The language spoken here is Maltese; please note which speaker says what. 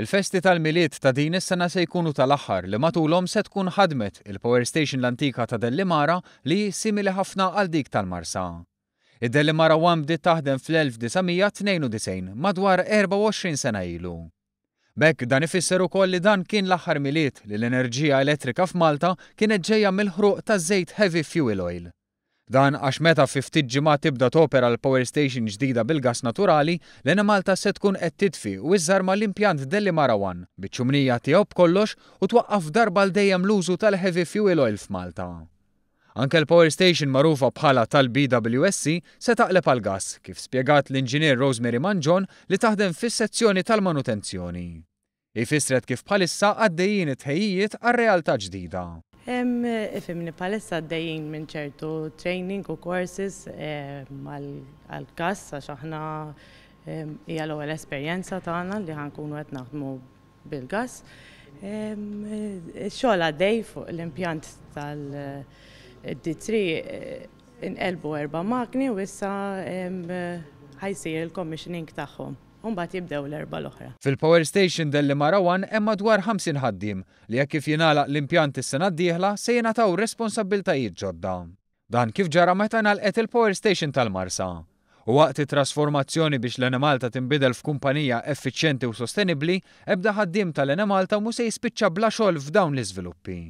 Speaker 1: Il-festi tal-Milied ta' din is-sena se jkunu tal-aħħar li matulhom se tkun ħadmet il-power station l-antika ta' Dellimara li hi simili ħafna għal dik tal-Marsa. Id-Dellimara One bdiet taħdem fl-1992, madwar 24 sena ilu. B'hekk dan ifisser ukoll li dan kien l-aħħar Milied li l-enerġija elettrika f'Malta kienet ġejja mill-ħruq taż-żejt heavy fuel oil. Dan għax meta fi ftit ġimgħat tibda topera l-power station ġdida bil-gass naturali, l-Enemalta se tkun qed titfi u iżżarma l-impjant Delimara One biċ-ċumnija tiegħu b'kollox u twaqqaf darba għal dejjem l-użu tal-heavy fuel oil f'Malta. Anke l-power station magħrufa bħala tal-BWSC se taqleb għall-gass, kif spjegat l-Inġinier Rosemary Mangion li taħdem fis-sezzjoni tal-manutenzjoni. Hi fissret kif bħalissa għaddejjin it-tħejjijiet għal realtà ġdida.
Speaker 2: Ifhimni, bħalissa għaddejjin minn ċertu training u courses għall-gass għax aħna hija l-ewwel esperjenza tagħna li ħa nkunu qed naħdmu bil-gass. Ix-xogħol għaddej fuq l-impjant tal-D3 inqelbu erba' magni u issa ħa jsir il-commissioning tagħhom. U mbagħad jibdew l-erbgħa l-oħra.
Speaker 1: Fil-Power Station Dellimara One hemm madwar 50 ħaddiem li hekk kif jingħalaq l-impjant is-sena d-dieħla se jingħataw responsabbiltajiet ġodda. Dan kif ġara meta ngħalqet il-Power Station tal-Marsa. U waqt it-trasformazzjoni biex l-Enemalta tinbidel f'kumpanija effiċjenti u sostenibbli, ebda ħaddiem tal-Enemalta mhu se jispiċċa bla xogħol f'dawn l-iżviluppi.